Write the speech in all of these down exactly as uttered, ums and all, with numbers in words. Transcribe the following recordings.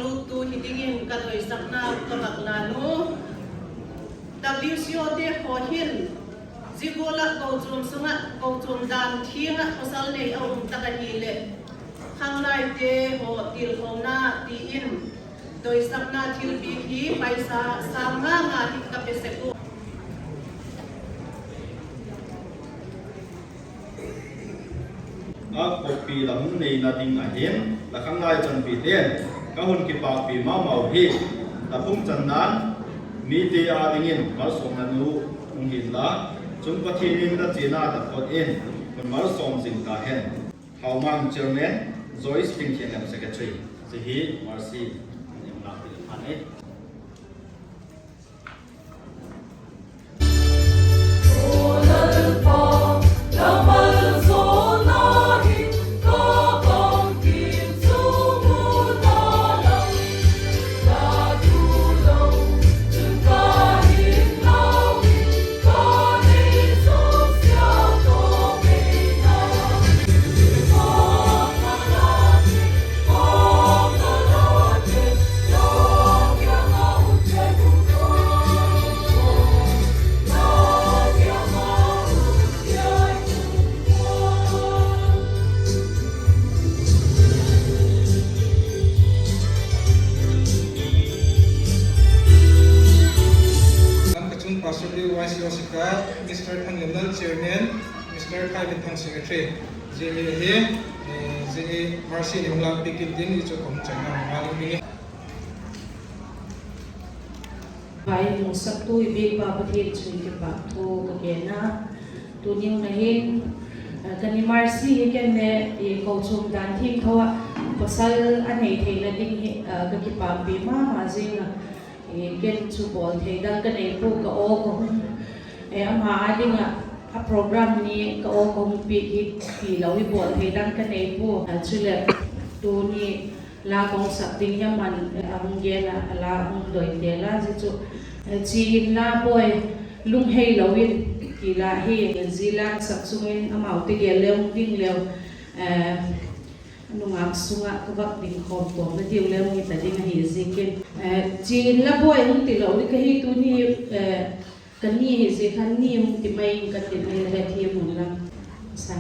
Luttu hi dingin ka doisakna ka vak lan u. W C O te khaw hin zia gual ah kochuam sung ah, kochuam dan thiang ah pawsal nei a um tak ahileh, khanglaite haw tilkhona ti in doisakna thilpiak hi paisa sâng nga nga hi ka pe sek u. A kawppi la hung neina ding ahin, la khanglai chanpite'n ka hun kipâkpi ma mau hi. La phung chandan mite â dingin malsawmna nu hung hi'n la, chun Pathian in la chiana taphot in hun malsawm zing ta hen. Haumang Chairman, Joyce Thingthianglem Secretary. Zia hi Mercy in hun lâkpiak ahi. Lam ka chung Pastor Liu, Y C O Sika, Mister Thanglemnal Chairman, Mister Thaiminthang Secretary, zia hi, zia hi Mercy in hun lâkpiak intin, i chu ka hun chaina ngal ing ding i. Vai lungsaktu i Biakpa Pathian chung in kipâk thu ka gen a. Tuni hun a hin, ka ni Mercy hi ken le kochuam dan thiangtho ah pawsal a nei theina ding hi ka kipâkpi ma ma zing a. Ken chu bawl thei dang ka nei pua, ka aw ka hung, ama â ding ah a program ni ka aw ka hung piak hi tilo hi bawl thei dang ka nei pua. Chuleh tuni la ka hung sak ding hi aman a hung gen a, a la hung doi tel a, zia chu, Chi inla bawi, lungheilo in, ti la hi, zia la sak sung in amaute gel le hung ding leu, nungak sung ah ka vak ding khawm kawm na diu le hung hi ta ding ahi ziakin, Chi inla bawi hung tilo ding ka hi tuni, ka ni hi zia khan ni hung ti mai ing ka tin, a hethiam un lang. Sa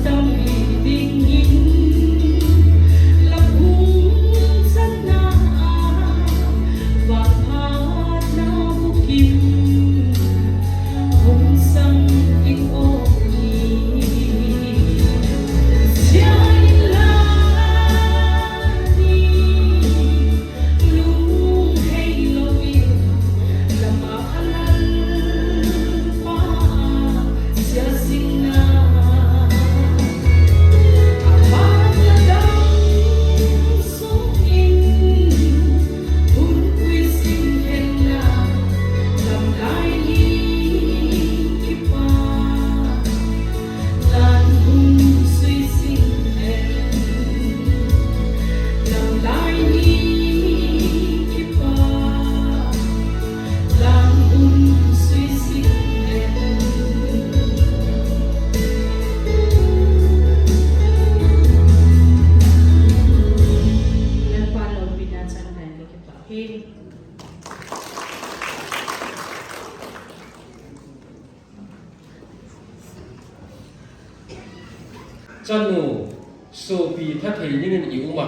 Tam hi dingin la pung channa a, vangphatna bukim hung sang in aw ni. Sia in la ni, lung hei lo in, lama a lal pa, sia singna a pâk la dam sung in, hun pui sing hen la, lamdai ni kipak, lam hun sui sing hen, lamdai ni kipak, lam hun sui sing hen. Lalpa lopina chang hen ka kipak hi. Chanu, suapi tha thei dingin i um a,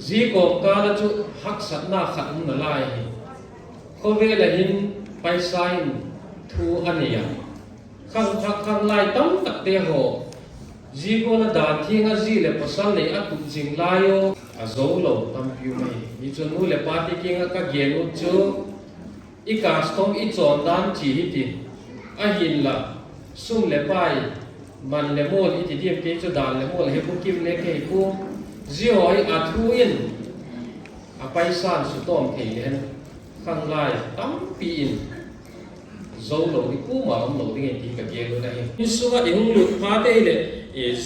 zia kawmkâl ah chu haksatna khat um nalai hi. Khawvel ah hin paisa in thu a nei a, khang thak khang lai tamtakte haw, zia gual a dan thiang a zi leh pawsal nei a tup zing lai u, a zo lo tampi um ahi. Hichun nu leh pate kiang ah ka gen ut chu, i custom i chawn dan chi hi ti, ahinla, sum leh pai, man leh mual i ti diam, kei chu dan leh mual he bukim le kei pua, zia haw hi a thu in, a paisa'n sutawm thei le hen, khang lai tampi in zo lo ding, kuama um lo ding ahi ti ka gen ut ahi. Insung ah i hung lut phate hileh,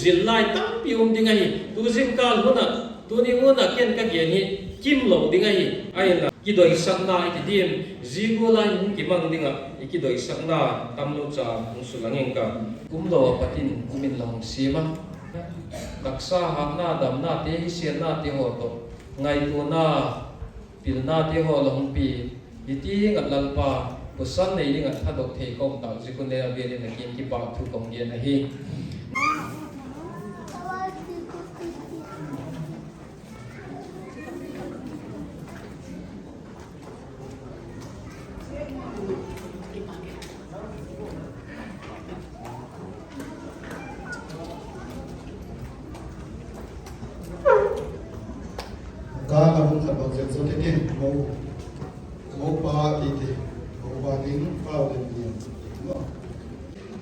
zil lai tampi um ding ahi. Tu zingkâl hun ah, tuni hun ah ken ka gen hi kim lo ding ahi. Ahinla kidoisakna i ti diam, zia gual ah i hung kimang ding ah i kidoisakna tamlo cha hung sulang ing ka. Kumlo ah pat in kum in la hung siam a, taksa hâtna damnate, hisiatnate haw tawh, ngaituana, pilnate haw la hung pia, hiti ngat Lalpa, pawsal nei ding ah thadok thei ka um tâk ziak un le a vêl in la kiang in kipâk thu ka hung gen ahi. Ka ka hung khat bang zet zo te tin, mo, mo pa ti ti, mo pa ding pau den ding, mo.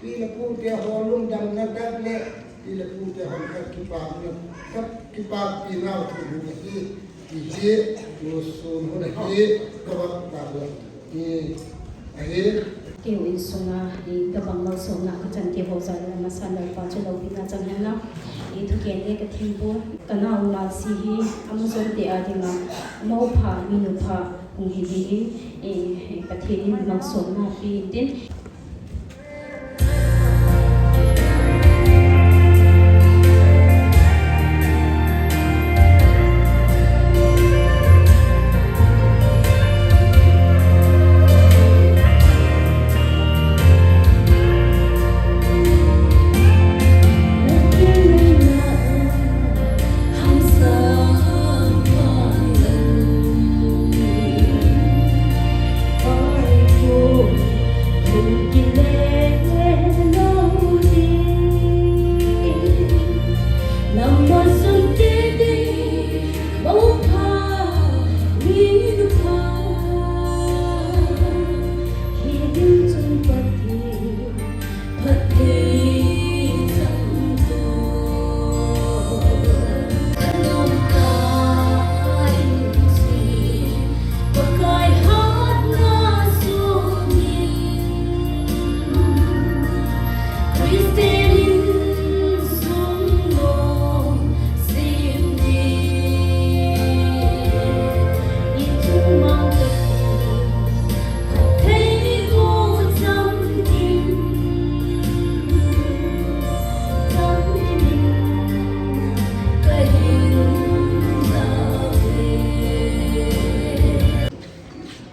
Pi le pute haw lungdamna tak leh, pi le pute haw tak kipâkna, tak kipâkpina thu hi, ti hi, tu sun hun ahi, ka va tak leh, ahi. Keu insung a, i ka bang malsawmna ka chan keu haw zat leh masa Lalpa chu lopina chang hen la. I thugen le ka thiampu, ka nau Malsi hi, a mu zomte â ding ah, mo pha, mi nu pha, hung hi dingin, Pathian in malsawmna pia intin.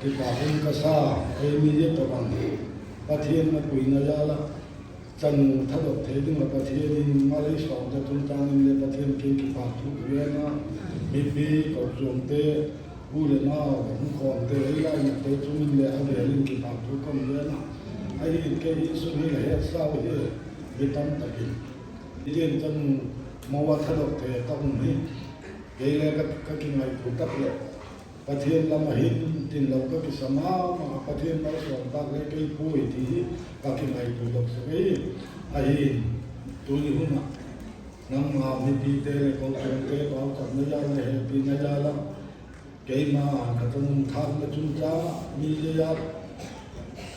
Kipak um ka sa, ei mi zia tawhbang hi Pathian a puina jal a, Ka nu thadok thei ding ah Pathian in mal ei sawmte tungtang in le Pathian kiang kipâk thu ka gen a, mipi, kochuamte, u leh nau, hung khawmte, ei lainate chung in le a vêl in kipâk thu ka hung gen a. Ahi, kei insung hi la hetsau hi, mi tam tak in, i tin ka nu mo a thadok thei ka um hi, kei le ka, ka kingaitua tak leh Pathian lam ah hin tin lo ka kisa ma ma, Pathian malsawm tâk le kei puai ti hi ka kingaitua dok sek ahi. Ahi'n, tuni hun ah nangma mipite leh kochuamte pauchapna jal leh hepina jal ah, keima kha ka nung thâkna chungchâng mi zia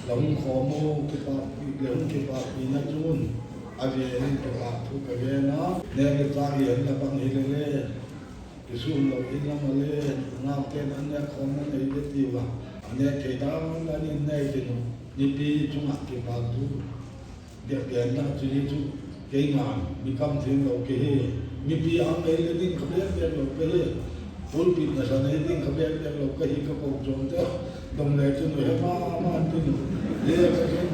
la hung khawm u, kipâkpi leh hung kipâkpina chun a vêl in kipâk thu ka gen a. Nêk le châk hi en la bang hile le, kisûm lo in lam ah le, nauten an nêk khawm a nei le tiu a, a nêk thei dan dan in nei tin u. Mipi chung ah kipâk thu bep genna chu hi chu, keima'n mi kam thianglo ka hi, mipi âng ei le ding kha bêk bêk lo ka hi, pulpit nasa nei ding kha bêk bêk lo ka hi, ka kochuamte dong le chun he ma ma tin u. Zia ka chun,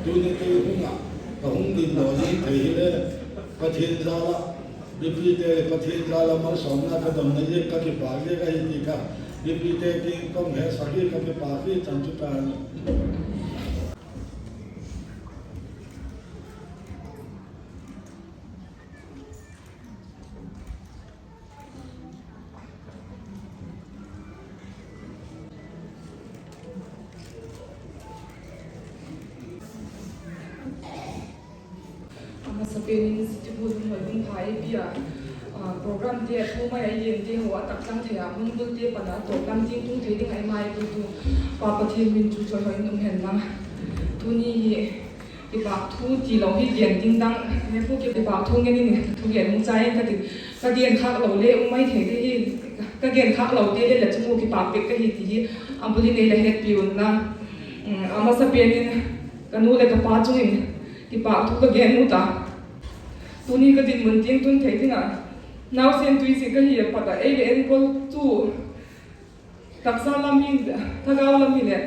tuni kei hung ah ka hung ding lo ding thei hile, Pathian jal ah, mipite leh Pathian jal ah malsawmna ka donna ziak ka kipâk ziak ahi ti kha mipite kiang ka hung hetsak hi ka kipâk hi chan chu ka A masapen in City Hall hung hoi ding kha ei pia, ah, programte a thu mai a i gente haw a taklang thei a, hun bulte pan a tawp lam tiang tung thei ding a i mai puitu Pa Pathian min chu chawi hoi in um hen lang. Tuni hi kipâk thu tilo hi gen ding dang, he pu kipâk thu ngen in thugen hung chai in ka ti, ka genkhâk lo le um mai thei di hi, ka genkhâk lote le la chung ua kipâk bek ka hi ti hi a bul in ei la hetpi unla. A masapen in ka nu leh ka pa chung in kipâk thu ka gen u ta. Tuni ka dinmun tiang tun thei ding ah, nausen tui zik ka hi a pat ah ei le enkol tu, taksa lam hin, thagau lam hileh,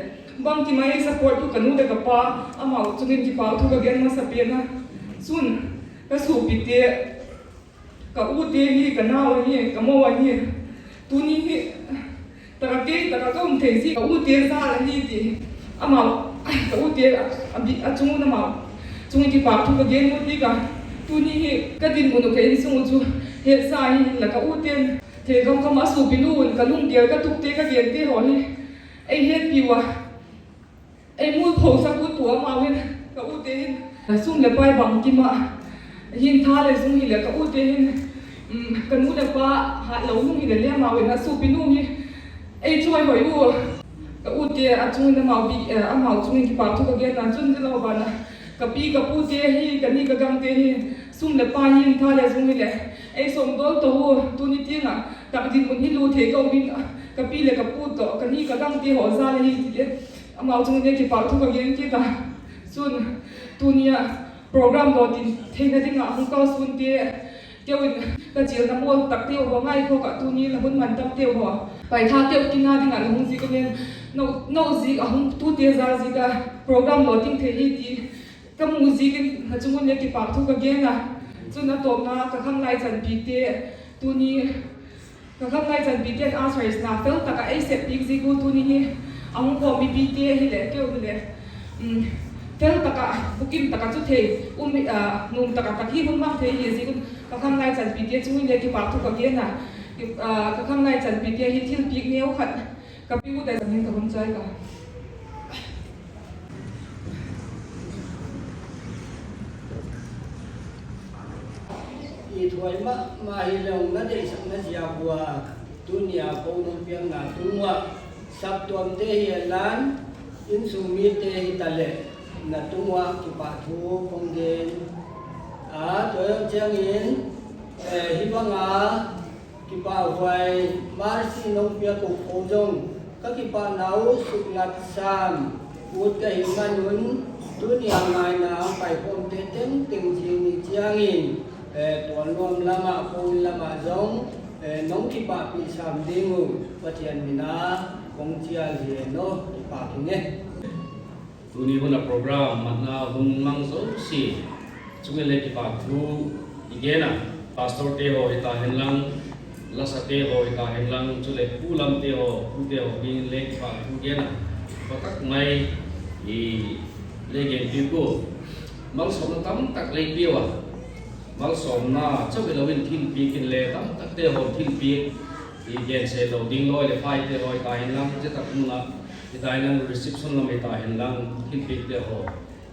bangkim a ei support tu ka nu leh ka pa, amau chung in kipâk thu ka gen masapen a. Chun, ka suapite, ka ute hi, ka nau ahi, ka mo ahi. Tuni hi, tak ah kei tak ah ka um thei ziak ka ute jal ahi ti, amau, ka ute a, a chung un amau chung in kipâk thu ka gen u ti ka. Tuni hi ka dinmun uh, ka insung uh chu hetsa hinla, ka ute'n thil kam kam a suapinu un ka lunggel ka tukte ka gente haw hi ei hetpi ua, ei mul phosak ut ua, amau hin, ka ute hin sum leh pai bangkim ah hin tha le zung hileh, ka ute hin, ka nu leh pa hatlo nung hileh le amau in a suapinu hi ei chawi hoi ua, ka ute a chung in amau, amau chung in kipâk thu ka genna chun zilo ban ah, ka pi ka pute hi, ka ni ka gangte hi, sum leh pai hin tha le zung hileh ei sawmdawl to ua, tuni tiang ah tak dinmun hi lu thei ka um in, ka pi leh ka pu tawh ka ni ka gangte haw jal ahi ti le amau chung in kipâk thu ka gen kit a. Chun, tuni ah program lawtin theina ding ah hung kal sunte, keu in ka chialna mawl takteu haw, ngaikhawk ah tuni la hun man takteu haw, paithâkteu kinna ding ah la hung zik a nen, no zik a hung tute jal zik a program lawting thei hi ti ka mu ziak in la chung un le kipâk thu ka gen a. Chun, a tawpna ka khanglai chanpite, tuni ka khanglai chanpite'n a saisna fel tak ah ei sep piak ziak ua, tuni hi a hung khawm mipite hileh keu hileh, fel tak ah bukim tak ah chu thei, nuam tak ah tak hi hun mang thei hi ziak un ka khanglai chanpite chung in le kipâk thu ka gen a. Ka khanglai chanpite hi thilpiak neu khat ka piu ta zang in ka hun chai ka. I thuai ma ma hileh, la deisakna ziak ua tuni a ko nong piakna tung ua, saptuamte hi a lan, insung mite hitaleh, na tung ua kipâk thu kong gen a, tua chiang in, hi bang a kipahhuai, mercy nong piak uh ko zong ka kipakna uh suklat sam ut ka hi man un, tuni a ngaina paikhawmte tengteng zing ni chiang in, tualnuam lam ah, ko in lam ah zong nong kipakpi sam ding uh Pathian min a kong chial hi aw, kipâk ing e. Tuni hun a program matna hun mang zosia Chun le kipâk thu i gen a, pastorte haw hita hen lang, lasate haw hita hen lang, chuleh pu lamte haw, pute haw ding le kipâk thu gen a, pha tak mai i le gen piak u. Malsawmna tam tak lei piau a, malsawmna chau hilo in thilpiak in le tam takte haw thilpiak i gen se lo ding, lawi leh paite haw hita hen lang, zia tak mun ah hita hen lang, reception lam hita hen lang, thilpiakte haw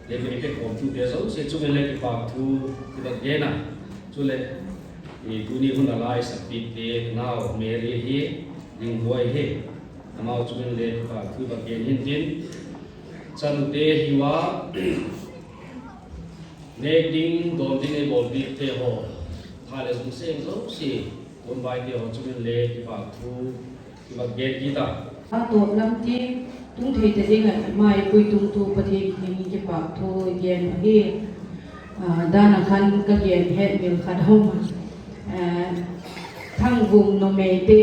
le i pekhawmtute zosia chung in le kipâk thu i va gen a. Chuleh tuni hun a la i sakpiakte nau Mary hi, Lingbuai hi, amau chung in le kipâk thu i va gen hintin, chanute hi ua, nêk ding dawn ding ei bawlpiakte haw, tha leh zung seng zosia, tuanbaite haw chung in le kipâk thu i va gen kit a. A tawp lam tiang tung thei ta ding ah i mai puitungtu Pathian kiang in kipâk thu i gen ahi. Dan a khan ka gen hetmil khat hung, Thangvung numeite,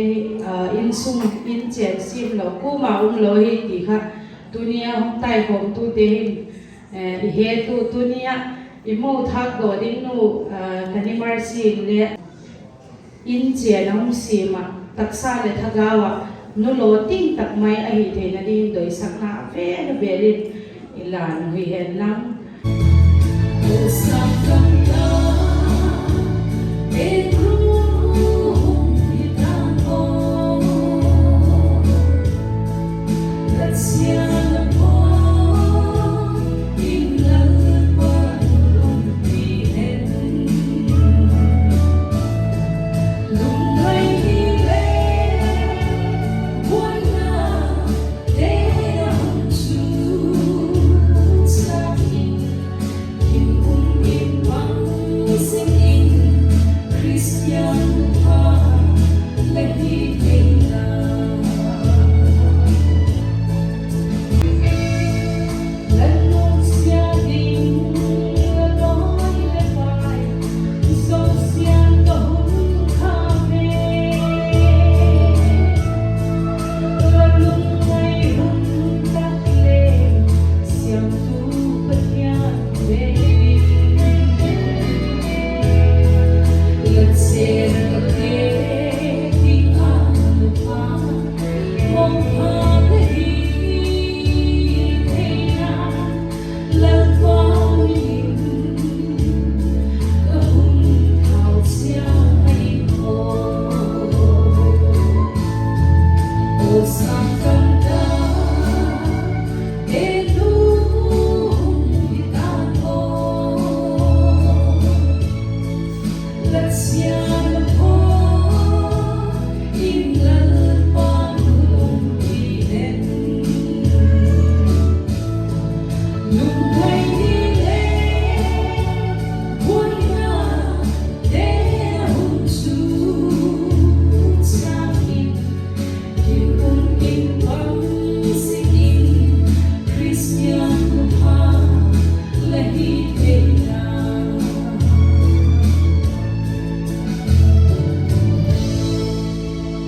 insung in chêng siam lo, kuama um lo hi ti kha, tuni a hung taikhawmtute hin i het u, tuni ah i mu thâkdaw ding nu, ka ni Mercy in le in chêng a hung siam ah, taksa leh thagau ah nulaw ting tak mai ahi theina ding doisakna a vêl a vêl in i lan u hi hen lang.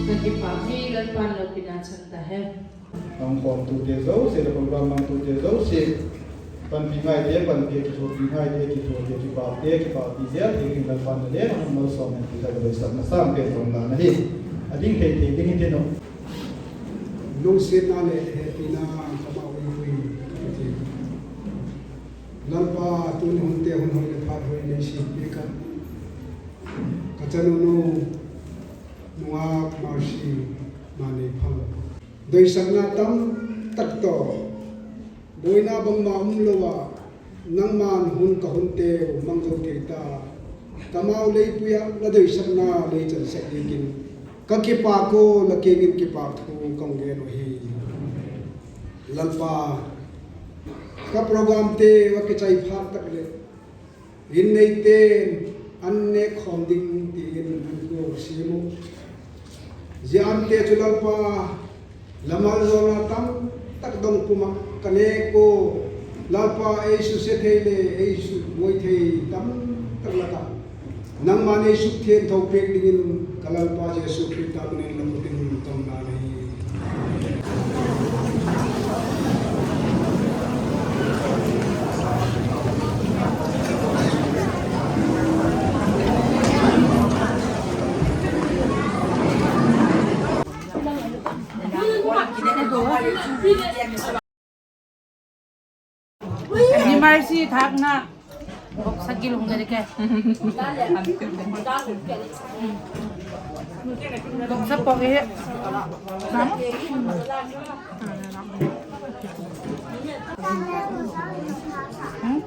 Ka kipâk hi, Lalpa'n lopina chan ta hen. Hung khawmtute zosia leh program mangtute zosia, panpi ngaite panpi, kithuapi ngaite kithuapi, kipâkte kipâkpi zel hi ding Lalpa'n le hung malsawm hen ti kha ka doisakna sâng pen ka hun lan ahi. A ding thei thei ding hitin uh. Lungsiatna leh hepina ka ma ui ui ti. Lalpa, tuni hunte hun hoi leh phat hoi nei siam piak a, ka chanu nu Nungak Mercy Maneiphan, doisakna tam tak tawh, buaina bangma um lo ah, nangma'n hun ka hunteu mang zo thei ta, ka mau lei pui ah la doisakna lei chansak dingin, ka kipâk ua, la kiang in kipâk thu ka hung gen uh hi. Lalpa, ka programte a kichai phat tak leh, inneite'n an nêk khawm ding ti in an kuak siam uh. Zia ante chu Lalpa, la malzawlna tam tak dong pum ah ka nêk ua, Lalpa, ei susia thei leh ei sukbuai thei tam tak lak ah, nangma'n ei sukthiangtho piak dingin ka Lalpa Jesu Khrista min in la khut in ka hun lan ahi. Ni Mercy thâkna. Bawksa gil hung dai ke. Bawksa pawk e. Nam. Hmm?